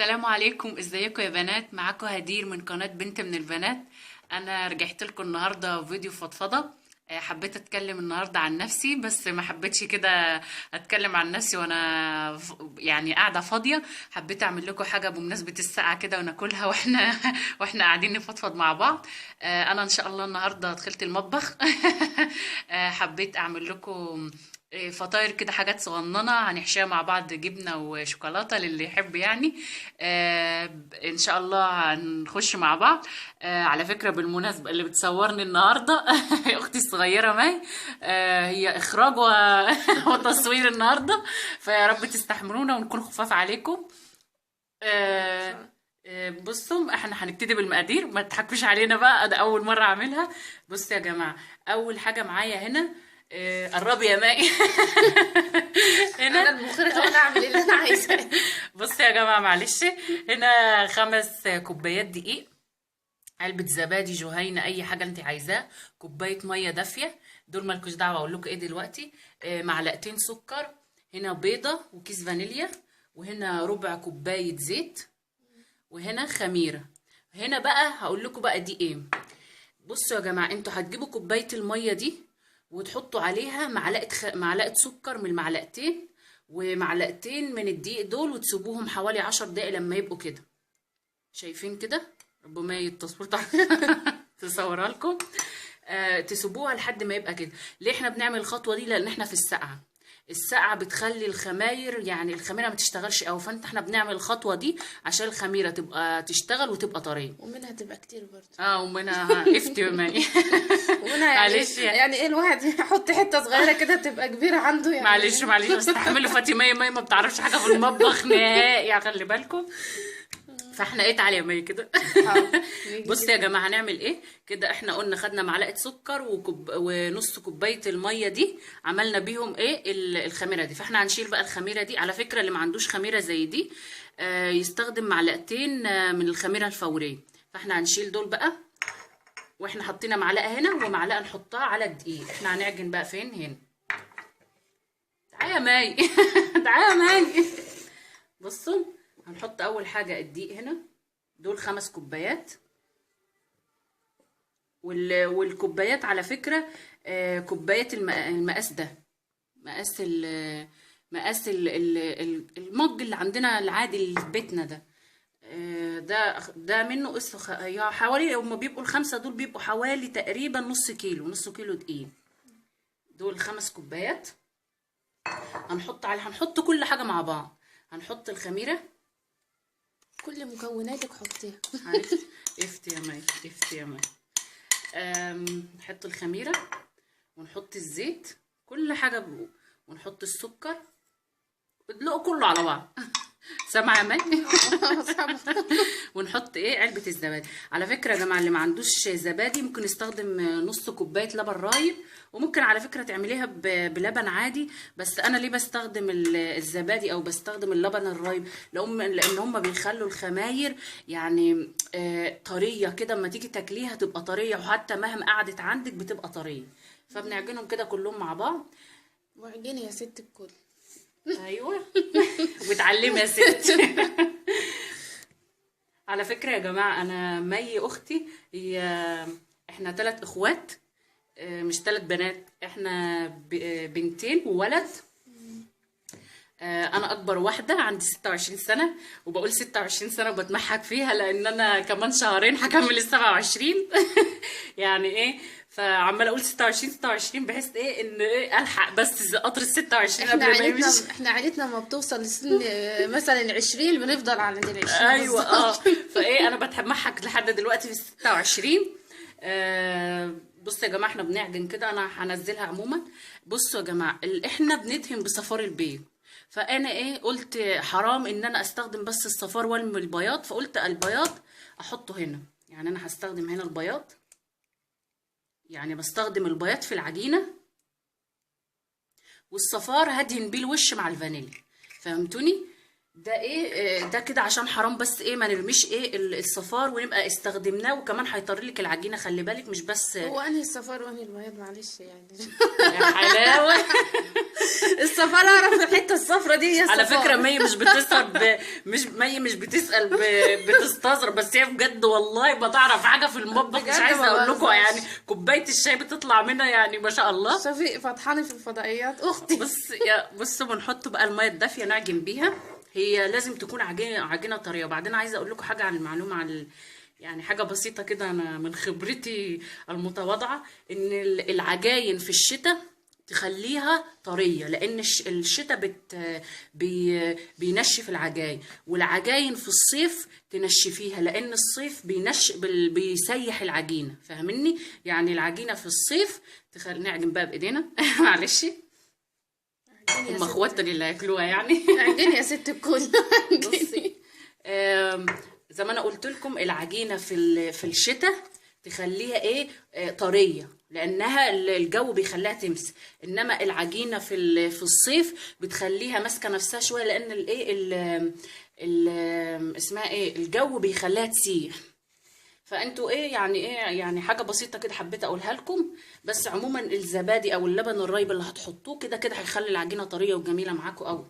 السلام عليكم، ازيكم يا بنات؟ معاكم هدير من قناة بنت من البنات. انا رجعت لكم النهاردة فيديو فضفضة. حبيت اتكلم النهاردة عن نفسي، بس ما حبيتش كده اتكلم عن نفسي وانا يعني قاعدة فاضية. حبيت اعمل لكم حاجة بمناسبة الساعة كده وناكلها واحنا قاعدين نفضفض مع بعض. انا ان شاء الله النهاردة دخلت المطبخ. حبيت اعمل لكم فطاير كده، حاجات صغننة هنحشيها مع بعض جبنة وشوكولاتة للي يحب يعني. ان شاء الله هنخش مع بعض. على فكرة بالمناسبة اللي بتصورني النهاردة اختي الصغيرة ماي، هي اخراج وتصوير النهاردة، فيا رب تستحملونا ونكون خفاف عليكم. بصوا احنا هنبتدي بالمقادير، ما تضحكوش علينا بقى، ده اول مرة اعملها. بصوا يا جماعة، اول حاجة معايا هنا، قربي يا ماي. هنا انا المخرجة وانا اعمل اللي انا عايزاه. بصوا يا جماعة معلش، هنا 5 كوبايات دقيق، علبة زبادي جهينة، اي حاجة انت عايزاه، كوباية مية دافيه، دول مالكوش دعوه اقول لكم ايه دلوقتي، معلقتين سكر، هنا بيضة وكيس فانيليا، وهنا ربع كوباية زيت، وهنا خميره. هنا بقى هقول لكم بقى دي ايه. بصوا يا جماعة، انتوا هتجيبوا كوباية المية دي وتحطوا عليها معلقه سكر من المعلقتين، ومعلقتين من الدقيق دول، وتسيبوهم حوالي 10 دقايق لما يبقوا كده. شايفين كده؟ ربما التصوير تصورها لكم. تسيبوها لحد ما يبقى كده. ليه احنا بنعمل الخطوة دي؟ لان احنا في السقعه، السقعه بتخلي الخماير، يعني الخميره ما تشتغلش قوي، فانت احنا بنعمل الخطوة دي عشان الخميره تبقى تشتغل وتبقى طرية، ومنها تبقى كتير برضه. ومنها افتي يا ماي. ومنها معلش يعني ايه، الواحد يحط حتة صغيرة كده تبقى كبيرة عنده يعني. معلش استحملوا فاطمة، ماي ما بتعرفش حاجة في المطبخ نهائي، خلي بالكم. فاحنا ايه، تعالي يا مي كده. بصوا يا جماعة هنعمل ايه كده. احنا قلنا خدنا معلقه سكر ونص كوباية المية دي، عملنا بيهم ايه الخميره دي. فاحنا هنشيل بقى الخميره دي. على فكرة اللي ما عندوش خميره زي دي يستخدم معلقتين من الخميره الفورية. فاحنا هنشيل دول بقى، واحنا حطينا معلقه هنا ومعلقة نحطها على الدقيق. احنا هنعجن بقى فين؟ هنا. تعالي يا مي. تعالي يا مي. بصوا هنحط اول حاجة الدقيق هنا، دول 5 كوبايات. والكوبايات على فكرة كوبايات المقاس ده، مقاس مقاس المج اللي عندنا العادي اللي في بيتنا ده، ده منه قص حوالي، هما بيبقوا ال5 دول بيبقوا حوالي تقريبا نص كيلو، نص كيلو دقيق. دول 5 كوبايات. هنحط على، هنحط كل حاجة مع بعض. هنحط الخميره، كل مكوناتك حطيها. عرفت؟ افتي يا مي، افتي يا مي. نحط الخميره ونحط الزيت، كل حاجة ونحط السكر، ادلقوا كله على بعض. سامعه يا مي؟ ونحط ايه، علبة الزبادي. على فكرة يا جماعة اللي ما عندوش زبادي ممكن يستخدم نص كوباية لبن رايب، وممكن على فكرة تعمليها بلبن عادي، بس انا ليه بستخدم الزبادي او بستخدم اللبن الرايب؟ لان هم بيخلوا الخماير يعني طرية كده، اما تيجي تاكليها تبقى طرية، وحتى مهما قعدت عندك بتبقى طرية. فبنعجنهم كده كلهم مع بعض. وعجني يا ست الكل. ايوه وتعلمي يا ست. على فكرة يا جماعة، انا مي اختي، هي احنا 3 اخوات، مش 3 بنات، احنا بنتين وولد. انا اكبر واحدة، عندي 26 سنة، وبقول 26 سنة وبتمحك فيها لان انا كمان شهرين هكمل 27. يعني ايه، فعماله اقول 26 26 بحيث ايه ان ايه الحق بس قطر ال 26 قبل ما يمشي. احنا عائلتنا ما بتوصل لسن مثلا 20 بنفضل على ال 20. ايوه فايه انا بتمحك لحد دلوقتي في 26. بصوا يا جماعة احنا بنعجن كده، انا هنزلها عموما. بصوا يا جماعة، احنا بندهن بصفار البيض، فانا ايه قلت حرام ان انا استخدم بس الصفار والم البياض، فقلت البياض احطه هنا. يعني انا هستخدم هنا البياض، يعني بستخدم البياض في العجينة، والصفار هدهن بيه الوش مع الفانيليا. فهمتوني؟ ده ايه ده كده عشان حرام، بس ايه ما نرميش ايه الصفار ونبقى استخدمناه، وكمان هيطري لك العجينة، خلي بالك. مش بس هو انهي الصفار وانهي البياض؟ معلش يعني. يا حلاوة. الصفار اعرف الحتة الصفرة دي هي الصفار. على فكرة مي مش بتسال مش بتسال بتستظرف، بس هي بجد والله ما تعرف حاجة في المطبخ، مش عايزه اقول لكم يعني كوباية الشاي بتطلع منها يعني ما شاء الله. شفيق فطحاني في الفضائيات اختي. بصوا بنحط بقى المية الدافيه نعجن بيها، هي لازم تكون عجينه طرية. وبعدين عايزه اقول لكم حاجة عن المعلومة، عن يعني حاجة بسيطة كده، انا من خبرتي المتواضعة ان العجاين في الشتاء تخليها طرية، لان الشتاء بينشف العجاين، والعجاين في الصيف تنشفيها، لان الصيف بيسيح العجينة، فاهميني؟ يعني العجينة في الصيف نعجن بقى بايدينا. معلش هم اخواتنا اللي هياكلوها يعني. عجيني يا ست الكل. بصي زي ما انا قلت لكم العجينة في الشتاء تخليها ايه طرية، لانها الجو بيخليها تمسك، انما العجينة في الصيف بتخليها ماسكه نفسها شوية، لان الايه اسمها ايه الجو بيخليها تسيح. فانتوا ايه يعني ايه يعني حاجة بسيطة كده حبيت اقولها لكم. بس عموما الزبادي او اللبن الرايب اللي هتحطوه كده كده هيخلي العجينة طرية وجميلة معاكم قوي.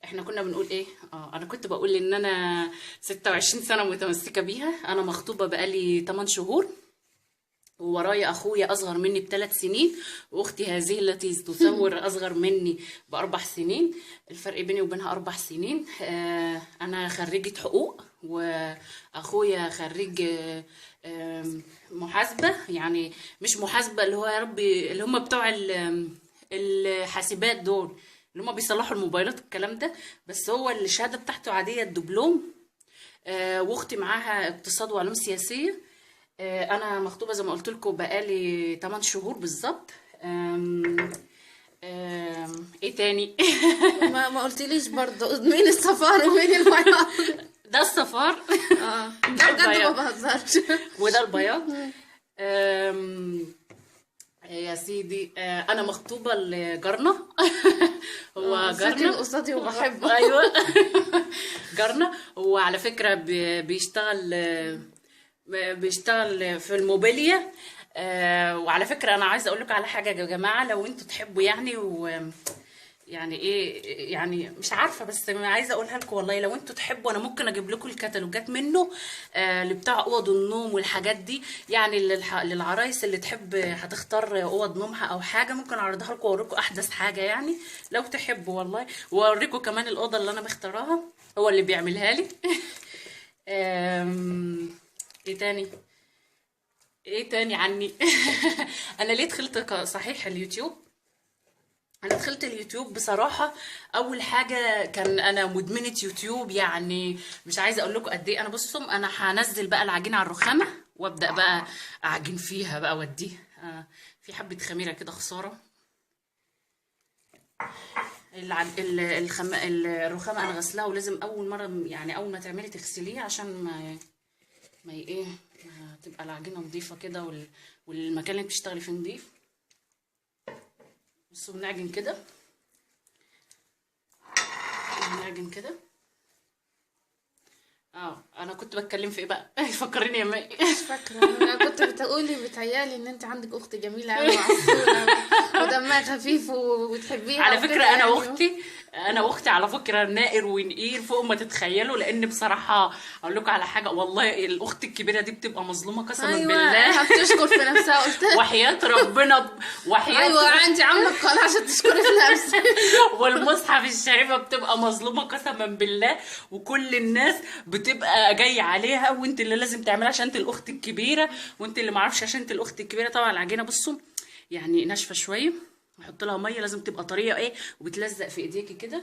احنا كنا بنقول ايه؟ انا كنت بقول ان انا 26 سنة متمسكة بيها. انا مخطوبه بقالي 8 شهور، وورايا اخويا اصغر مني ب3 سنين، واختي هذه التي تصور اصغر مني ب4 سنين، الفرق بيني وبينها 4 سنين. انا خريجة حقوق، واخويا خريج محاسبه، يعني مش محاسبه اللي هو يا ربي اللي هم بتوع الحاسبات دول اللي هم بيصلحوا الموبايلات والكلام ده، بس هو الشهادة بتاعته عادية الدبلوم. واختي معاها اقتصاد وعلوم سياسية. انا مخطوبه زي ما قلت لكم بقالي 8 شهور بالظبط. ايه تاني؟ ما قلتليش برضه مين الصفار ومين البياض. ده الصفار. ده بجد ما بهزرش. وده البياض. يا سيدي انا مخطوبه لجارنا. هو جارنا قصادي وبحبه. ايوه جارنا. وعلى فكرة بيشتغل في الموبيليا. وعلى فكرة انا عايزه اقول لكم على حاجة يا جماعة، لو انتوا تحبوا يعني يعني ايه يعني مش عارفه، بس عايزه اقولها لكم والله، لو انتوا تحبوا انا ممكن اجيب لكم الكتالوجات منه اللي بتاع اوض النوم والحاجات دي، يعني للعرايس اللي تحب هتختار اوض نومها او حاجة، ممكن اعرضها لكم واوريكم احدث حاجة يعني لو تحبوا والله، واوريكم كمان الاوضة اللي انا مختاراها هو اللي بيعملها لي. ايه تاني؟ ايه تاني عني؟ انا ليه دخلت صحيح اليوتيوب؟ انا دخلت اليوتيوب بصراحة اول حاجة كان انا مدمنه يوتيوب، يعني مش عايزه اقول لكم قد ايه. انا بصوا انا هنزل بقى العجينة على الرخامه وابدا بقى اعجن فيها بقى واديها. في حبه خميره كده خسارة. الرخامه انا غسلاها، ولازم اول مرة يعني اول ما تعملي تغسليها عشان ما ايه ما تبقى العجينة نظيفة كده، والمكان اللي بتشتغلي فيه نظيف. بصوا بنعجن كده، بنعجن كده. انا كنت بتكلم في ايه بقى؟ فكريني يا مي. مش فاكره. انا كنت بتقولي بتهيالي ان انت عندك اخت جميلة قوي وعسوله ودمها خفيف وبتحبيها. على فكرة انا واختي، انا واختي على فكرة نائر ونقير فوق ما تتخيلوا، لان بصراحة اقول لكم على حاجة والله الاخت الكبيرة دي بتبقى مظلومة قسما. أيوة بالله بتشكر في نفسها. قلت وحياه ربنا وحياه. ايوه انت عامله القناة عشان تشكري في نفسك. والمصحف الشريفة بتبقى مظلومة قسما بالله، وكل الناس بتبقى جاية عليها، وانت اللي لازم تعملها عشان انت الاخت الكبيرة، وانت اللي معرفش عشان انت الاخت الكبيرة. طبعا العجينة بصوا يعني ناشفة شوية، نحط لها مية، لازم تبقى طرية ايه وبتلزق في ايديكي كده.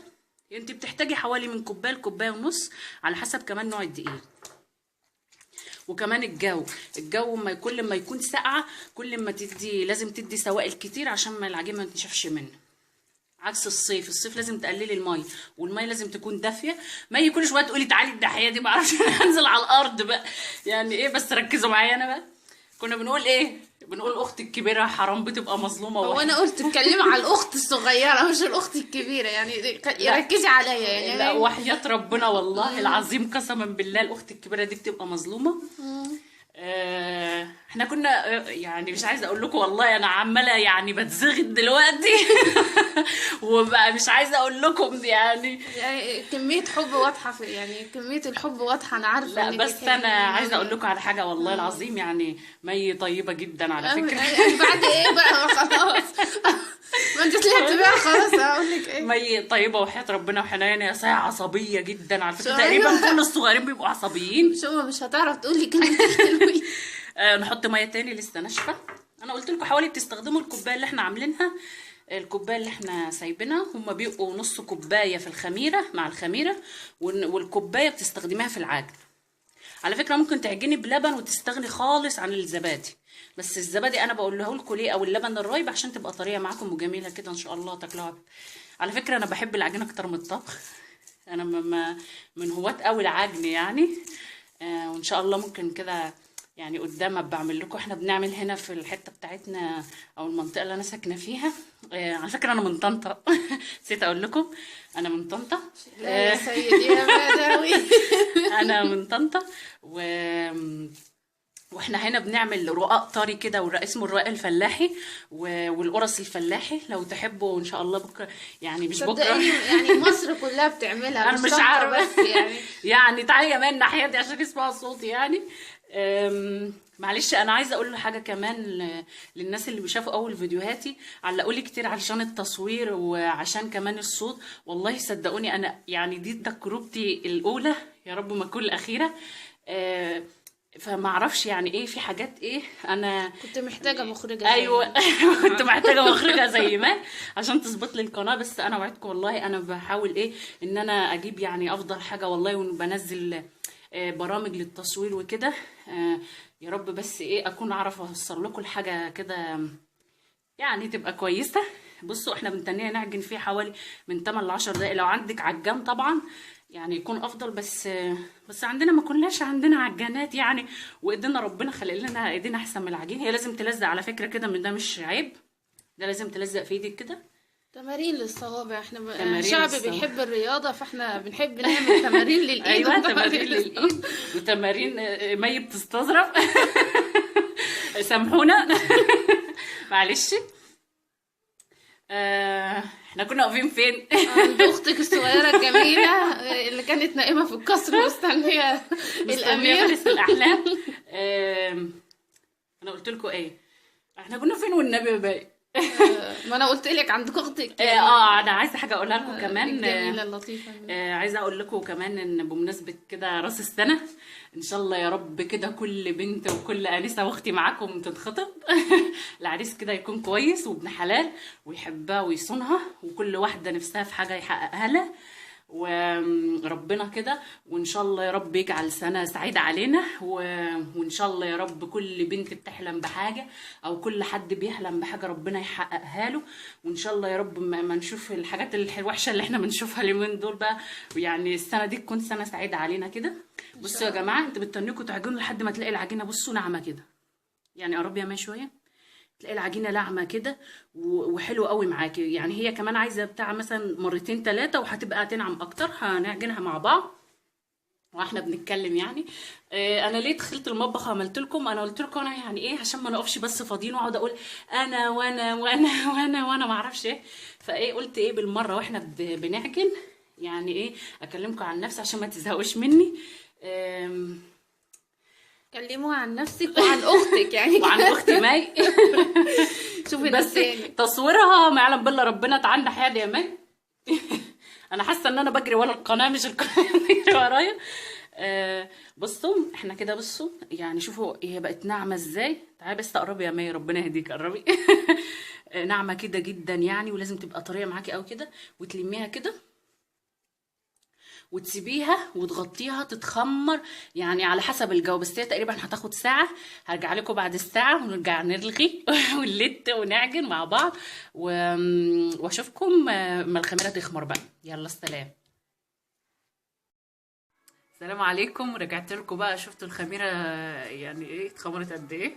انت بتحتاجي حوالي من كوباية لكوبايه ونص على حسب كمان نوع الدقيق، وكمان الجو. الجو ما كل ما يكون ساقعه كل ما تدي لازم تدي سوائل كتير عشان ما العجينة ما تنشفش منه. عكس الصيف، الصيف لازم تقللي المية، والمية لازم تكون دافيه. ما هي كل شوية تقولي تعالي الدحيه دي، ما اعرفش انا هنزل على الارض بقى يعني ايه. بس ركزوا معايا انا بقى. كنا بنقول ايه؟ بنقول اختي الكبيرة حرام بتبقى مظلومة. هو انا قلت اتكلمي على الاخت الصغيرة مش الاخت الكبيرة يعني، ركزي عليا يعني. لا وحياه ربنا والله العظيم قسما بالله الاخت الكبيرة دي بتبقى مظلومة. احنا كنا يعني مش عايزه اقول لكم والله انا عماله يعني بتزغد دلوقتي وبقى مش عايزه اقول لكم يعني كمية حب واضحة في يعني كمية الحب واضحة، انا عارفه. لا بس انا عايزه اقول لكم على حاجة والله العظيم، يعني مي طيبة جدا على فكرة. يعني بعد ايه بقى خلاص ما انت طلعت بقى خلاص اقول لك ايه، مي طيبة وحياه ربنا وحنينه، يا صايعه عصبية جدا على فكرة. تقريبا كل الصغيرين بيبقوا عصبيين. مش هتعرف تقولي كلمة حلوين. نحط مية تاني لسه ناشفة. انا قلت لكم حوالي بتستخدموا الكوباية اللي احنا عاملينها، الكوباية اللي احنا سايبينها، هما بيبقوا نص كوباية في الخميره مع الخميره، والكوبايه بتستخدميها في العجن. على فكرة ممكن تعجني بلبن وتستغني خالص عن الزبادي، بس الزبادي انا بقوله لكم ليه، او اللبن الرايب، عشان تبقى طرية معاكم وجميلة كده ان شاء الله تاكلوها. على فكرة انا بحب العجين اكتر من الطبخ، انا من هواة قوي العجن يعني. وان شاء الله ممكن كده يعني قدام بعمل لكم. احنا بنعمل هنا في الحتة بتاعتنا او المنطقة اللي انا ساكنة فيها. على فكرة انا من طنطا نسيت اقول لكم انا من طنطا. لا يا سيدي يا بدوي انا من طنطا واحنا هنا بنعمل رقاق طري كده اسمه الرقاق الفلاحي والقرص الفلاحي. لو تحبوا ان شاء الله بكره، يعني مش بكره يعني مصر كلها بتعملها، انا مش عارفه بس يعني يعني تعالي يا مان الناحية دي عشان يسمعوا صوتي يعني. معلش انا عايزه اقول حاجة كمان للناس اللي بيشافوا اول فيديوهاتي، علقوا لي كتير علشان التصوير وعشان كمان الصوت. والله صدقوني انا يعني دي تجربتي الاولى، يا رب ما تكون الاخيرة. فما اعرفش يعني ايه في حاجات ايه، انا كنت محتاجه مخرجه. ايوه كنت محتاجه مخرجه زي ما عشان تظبط لي القناة. بس انا وعدكم والله انا بحاول ايه ان انا اجيب يعني افضل حاجة والله، وبنزل برامج للتصوير وكده. يا رب بس ايه اكون اعرف اوصل لكم الحاجة كده يعني تبقى كويسة. بصوا احنا بنتنيه نعجن فيه حوالي من 8 ل 10 دقايق. لو عندك عجان طبعا يعني يكون افضل، بس عندنا ما كناش عندنا عجانات يعني، وايدينا ربنا خلق لنا ايدينا احسن من العجين. هي لازم تلزق على فكرة كده، من ده مش عيب، ده لازم تلزق في ايدك كده. تمارين للصوابع، احنا شعب بيحب الرياضة، فاحنا بنحب نعمل تمارين للايد. ايوه تمارين للايد وتمارين مي بتستظرف سامحونا معلش. احنا كنا واقفين فين؟ عند اختك الصغيرة الجميلة اللي كانت نائمة في القصر مستنيه الامير فارس الاحلام. انا قلت لكم ايه؟ احنا كنا فين والنبي باقي؟ ما انا قلت لك عند اختك. انا عايزه حاجة اقولها لكم كمان الجميلة اللطيفة. عايزه اقول لكم كمان ان بمناسبة كده راس السنة ان شاء الله يا رب كده كل بنت وكل انسه واختي معاكم تتخطب العريس كده يكون كويس وابن حلال ويحبها ويصونها، وكل واحدة نفسها في حاجة يحققها لها وربنا كده. وان شاء الله يا رب يجعل سنة سعيدة علينا، وان شاء الله يا رب كل بنت بتحلم بحاجة او كل حد بيحلم بحاجة ربنا يحققها له. وان شاء الله يا رب ما نشوف الحاجات الوحشة اللي احنا بنشوفها اليومين دول بقى، ويعني السنة دي تكون سنة سعيدة علينا كده. بصوا يا جماعة، انتوا بتتنكوا تعجنوا لحد ما تلاقي العجينة بصوا ناعمة كده، يعني قرب يا ماي شوية تلاقي العجينة ناعمة كده وحلوه قوي معاكي. يعني هي كمان عايزه بتاع مثلا مرتين ثلاثة وهتبقى تنعم اكتر. هنعجنها مع بعض واحنا بنتكلم يعني. انا ليه دخلت المطبخ عملت لكم؟ انا قلت لكم انا يعني ايه عشان ما نقفش بس فاضيين واقعد اقول انا وانا وانا وانا وانا ما اعرفش ايه. فايه قلت ايه بالمرة واحنا بنعجن يعني ايه اكلمكم عن نفسي عشان ما تزهقوش مني. كلموها عن نفسك وعن اختك يعني وعن اختي مي. شوفي بس تصويرها ما يعلم بالله ربنا تعالى حيادي يا مي. انا حاسه ان انا بجري ورا القناة مش القناة بتجري ورايا. بصوا احنا كده، بصوا يعني شوفوا هي بقت ناعمة ازاي. تعالي بس تقربي يا مي، ربنا يهديك قربي. ناعمة كده جدا يعني، ولازم تبقى طرية معاكي قوي كده، وتلميها كده وتسيبيها وتغطيها تتخمر يعني على حسب الجو، بس هي تقريبا هتاخد ساعة. هرجع لكم بعد الساعة ونرجع نلغي ونلت ونعجن مع بعض واشوفكم ما الخميره تخمر بقى. يلا السلام. السلام عليكم، رجعت لكم بقى. شفتوا الخميره يعني ايه اتخمرت قد ايه؟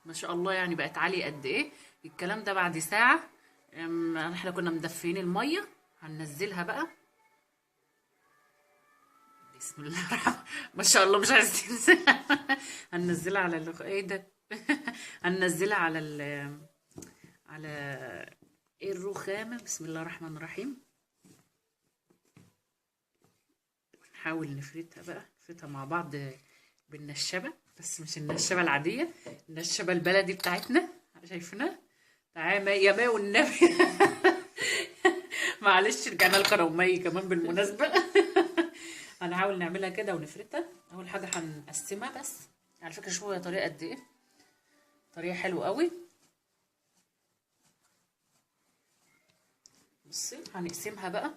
ما شاء الله يعني بقت عالية قد ايه. الكلام ده بعد ساعة. احنا كنا مدفيين المية، هننزلها بقى. بسم الله الرحمن، ما شاء الله مش عايز تنزل. هننزلها على ايه ده؟ هننزلها على على الرخامه. بسم الله الرحمن الرحيم. نحاول نفردها بقى، نفردها مع بعض بالنشابه، بس مش النشابه العادية، النشابه البلدي بتاعتنا، شايفينها؟ تعالى يا مي والنبي. معلش رجعنا لكم انا ومي كمان بالمناسبة. هنحاول نعملها كده ونفردها. اول حاجة هنقسمها، بس على فكرة شوفوا هي طريقه قد ايه، طريقه حلوة قوي. بصي هنقسمها بقى،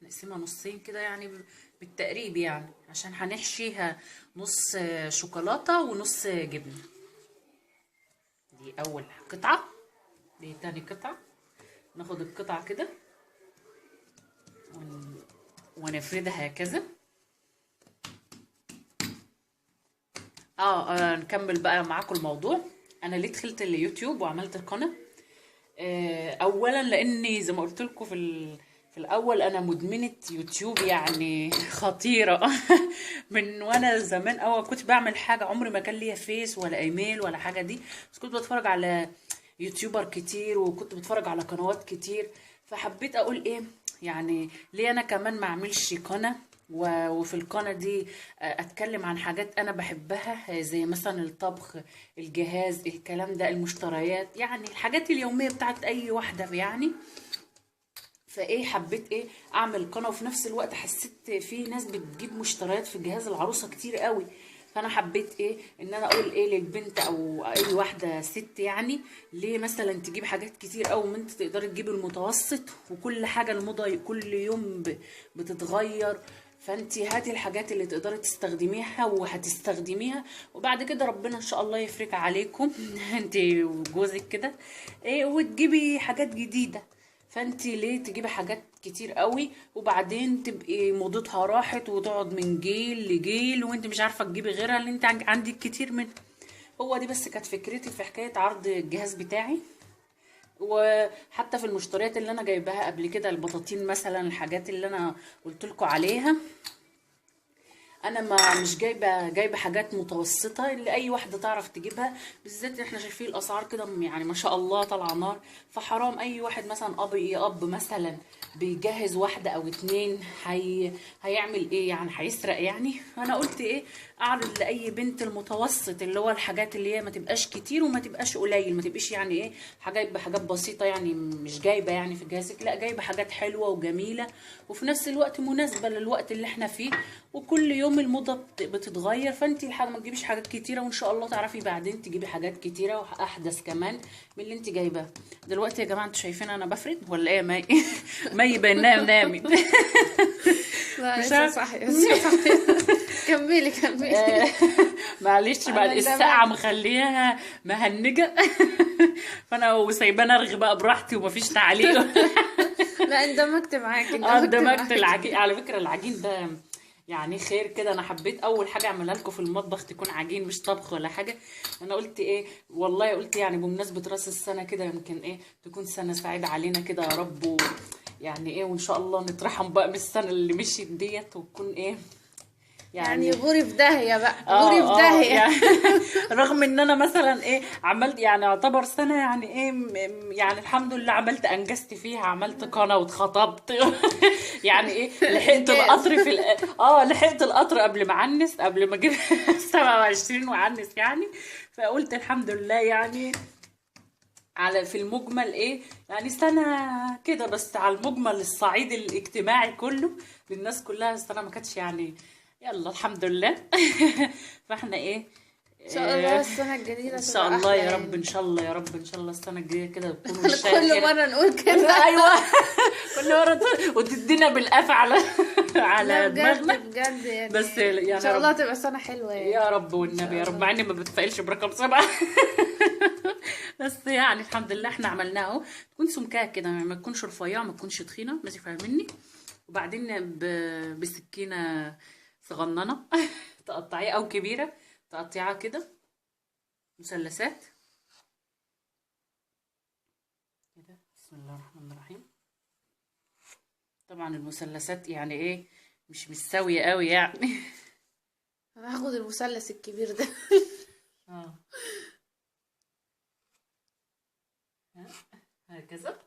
نقسمها نصين كده يعني بالتقريب، يعني عشان هنحشيها نص شوكولاتة ونص جبنه. دي اول قطعه، دي تاني قطعه. ناخد القطعة كده ونفردها هكذا. نكمل بقى معاكم الموضوع. انا ليه دخلت اليوتيوب وعملت القناة؟ اولا لاني زي ما قلت لكم في الاول انا مدمنه يوتيوب يعني خطيرة. من وانا زمان اول كنت بعمل حاجة، عمري ما كان ليا فيس ولا ايميل ولا حاجة دي، بس كنت بتفرج على YouTuber كتير وكنت بتفرج على قنوات كتير، فحبيت اقول ايه يعني ليه انا كمان ما اعملش قناة، وفي القناة دي اتكلم عن حاجات انا بحبها، زي مثلا الطبخ، الجهاز، الكلام ده، المشتريات، يعني الحاجات اليومية بتاعت اي واحدة يعني. فايه حبيت ايه اعمل قناة، وفي نفس الوقت حسيت في ناس بتجيب مشتريات في جهاز العروسة كتير قوي، فانا حبيت ايه ان انا اقول ايه للبنت او اي واحدة ست، يعني ليه مثلا تجيب حاجات كتير قوي ما انت تقدري تجيبي المتوسط، وكل حاجة الموضة كل يوم بتتغير، فانت هاتي الحاجات اللي تقدري تستخدميها وهتستخدميها، وبعد كده ربنا ان شاء الله يفرج عليكم انت وجوزك كده ايه وتجيبي حاجات جديدة. فانت ليه تجيبي حاجات كتير قوي وبعدين تبقي موضتها راحت وتقعد من جيل لجيل وانت مش عارفه تجيبي غيرها اللي انت عندك كتير منها. هو دي بس كانت فكرتي في حكاية عرض الجهاز بتاعي، وحتى في المشتريات اللي انا جايباها قبل كده، البطاطين مثلا، الحاجات اللي انا قلت لكم عليها، انا ما مش جايبه حاجات متوسطه اللي اي واحدة تعرف تجيبها، بالذات احنا شايفين الاسعار كده يعني ما شاء الله طالعه نار، فحرام اي واحد مثلا اب مثلا بيجهز واحدة او اتنين هيعمل ايه يعني، هيسرق يعني. انا قلت ايه اعرض لاي بنت المتوسط، اللي هو الحاجات اللي هي ما تبقاش كتير وما تبقاش قليل، ما تبقاش يعني ايه حاجات بحاجات بسيطة، يعني مش جايبه يعني في جهازك، لا جايبه حاجات حلوة وجميلة وفي نفس الوقت مناسبة للوقت اللي احنا فيه، وكل يوم الموضة بتتغير، فانت الحاجة ما تجيبيش حاجات كتيرة، وان شاء الله تعرفي بعدين تجيبي حاجات كتيرة واحدث كمان من اللي انت جايباه دلوقتي. يا جماعة انتوا شايفين انا بفرد ولا ايه يا مي؟ مي بينام نامي. لا لسه صاحية، كملي كملي. معلش بقى الساعة مخليها مهنجه، فانا وسايبانه ارغي بقى براحتي ومفيش تعليق. لا اندمجت معاكي، اندمجت. العجين على فكرة العجين ده يعني خير كده، انا حبيت اول حاجة اعملها لكم في المطبخ تكون عجين مش طبخ ولا حاجة. انا قلت ايه والله، قلت يعني بمناسبة راس السنة كده يمكن ايه تكون سنة سعيدة علينا كده يا رب، يعني ايه وان شاء الله نترحم بقى من السنة اللي مشيت ديت، وتكون ايه يعني غوري في داهية بقى، غوري في داهية يعني. رغم ان انا مثلا ايه عملت يعني اعتبر سنة يعني ايه يعني الحمد لله عملت انجزت فيها، عملت قناة واتخطبت. يعني ايه لحقت القطر في لحقت القطر قبل ما اعنس، قبل ما اجيب 27 وعنس يعني. فقلت الحمد لله يعني على في المجمل ايه يعني سنة كده، بس على المجمل الصعيد الاجتماعي كله للناس كلها السنة ما كانتش يعني، يلا الحمد لله. فاحنا ايه ان شاء الله السنة الجديدة ان شاء الله يا رب، ان شاء الله يا رب، ان شاء الله السنة الجديدة كده تكون كل مرة نقول كده. ايوه كل مرة وتدينا بالقفا على دماغنا بجد يعني، بس يعني ان شاء الله تبقى سنة حلوة يعني. يا رب والنبي يا رب، مع اني ما بتفائلش برقم 7. بس يعني الحمد لله احنا عملناه اهو. تكون سمكاها كده، ما تكونش رفيعة ما تكونش تخينة، ماشي فاهميني. وبعدين بسكينة صغننه تقطعيها او كبيرة تقطعيها كده مثلثات. بسم الله الرحمن الرحيم. طبعا المثلثات يعني ايه مش مستوية قوي يعني. انا هاخد المثلث الكبير ده. اه هكذا.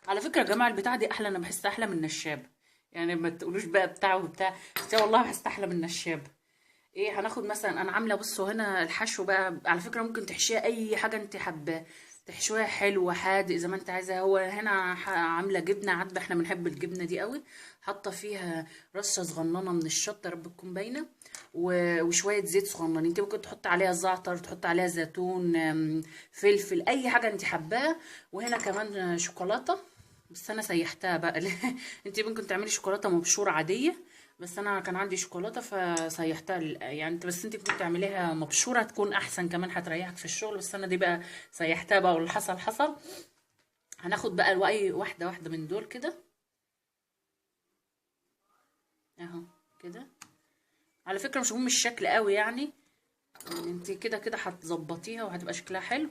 على فكرة يا جماعة البتاعه دي احلى، انا بحسها احلى من النشاب، يعني ما تقولوش بقى بتاع وبتاع، بس والله بحسها احلى من النشاب. ايه هناخد مثلا، انا عامله بصوا هنا الحشو بقى، على فكرة ممكن تحشيها اي حاجة انت حباه، تحشوها حلو حادق زي ما انت عايزه. هو هنا عامله جبنه عدبه، احنا بنحب الجبنة دي قوي، حاطه فيها رشه صغننه من الشطه، يا رب تكون باينة، وشوية زيت صغننين. انت ممكن تحط عليها زعتر، تحط عليها زيتون، فلفل، اي حاجة انت حباها. وهنا كمان شوكولاتة، بس انا سيحتها بقى. انت ممكن تعملي شوكولاتة مبشوره عادية، بس انا كان عندي شوكولاتة فسيحتها يعني، بس انت ممكن تعمليها مبشوره تكون احسن، كمان هتريحك في الشغل. بس انا دي بقى سيحتها بقى، واللي حصل حصل. هناخد بقى اي واحدة واحدة من دول كده اهو كده. على فكرة مش مهم الشكل قوي يعني، انت كده كده هتظبطيها وهتبقى شكلها حلو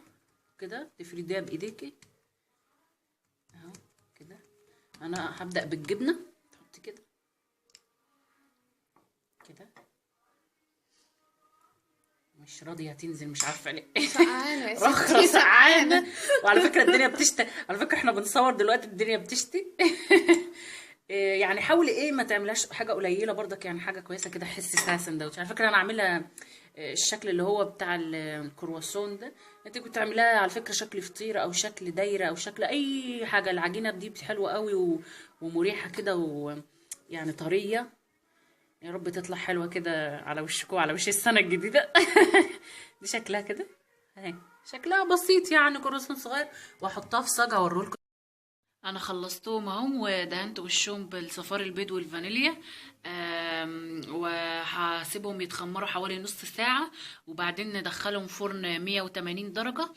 كده، تفرديها بايديكي اهو كده. انا هبدأ بالجبنه، تحطي كده كده، مش راضية تنزل، مش عارفه ليه. سقعانه يا رخرة ستي، سقعانه. وعلى فكرة الدنيا بتشتي، على فكرة احنا بنصور دلوقتي الدنيا بتشتي. إيه يعني حاولي ايه ما تعملهاش حاجة قليله برضك، يعني حاجة كويسة كده، حس فيها سندوتش. على فكرة انا عاملها الشكل اللي هو بتاع الكرواسون ده، انت كنت تعمليها على فكرة شكل فطيره او شكل دايرة او شكل اي حاجة. العجينة دي حلوة قوي ومريحه كده، ويعني طرية. يا رب تطلع حلوة كده على وشكم وعلى وش السنة الجديدة. دي شكلها كده اهي، شكلها بسيط يعني، كرواسون صغير. واحطها في صاجه اوريهولكم. انا خلصتهم اهم، ودهنت وشهم بالصفار البيض والفانيليا، وهسيبهم يتخمروا حوالي نص ساعة، وبعدين ندخلهم فرن 180 درجة،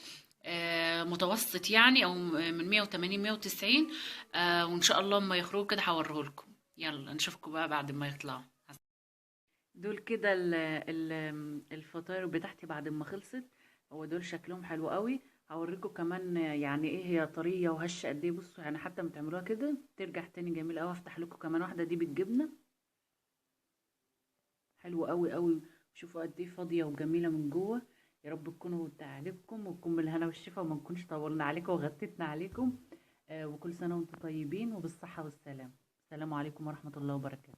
متوسط يعني، او من 180 190، وان شاء الله اما يخرجوا كده هوريهولكم. يلا نشوفكم بقى بعد ما يطلعوا. دول كده الفطاير بتاعتي بعد ما خلصت، هو دول شكلهم حلو قوي. هوريكم كمان يعني ايه هي طرية وهشه قد ايه. بصوا يعني حتى ما تعملوها كده ترجع تاني جميل قوي. هفتح لكم كمان واحدة دي بالجبنه، حلوة قوي قوي. شوفوا قد ايه فاضية وجميلة من جوه. يا رب تكونوا تعجبكم وتكون بالهنا والشفا، وما نكونش طولنا عليكم وغتتنا عليكم. وكل سنة وانتم طيبين وبالصحه والسلامة. السلام عليكم ورحمة الله وبركاته.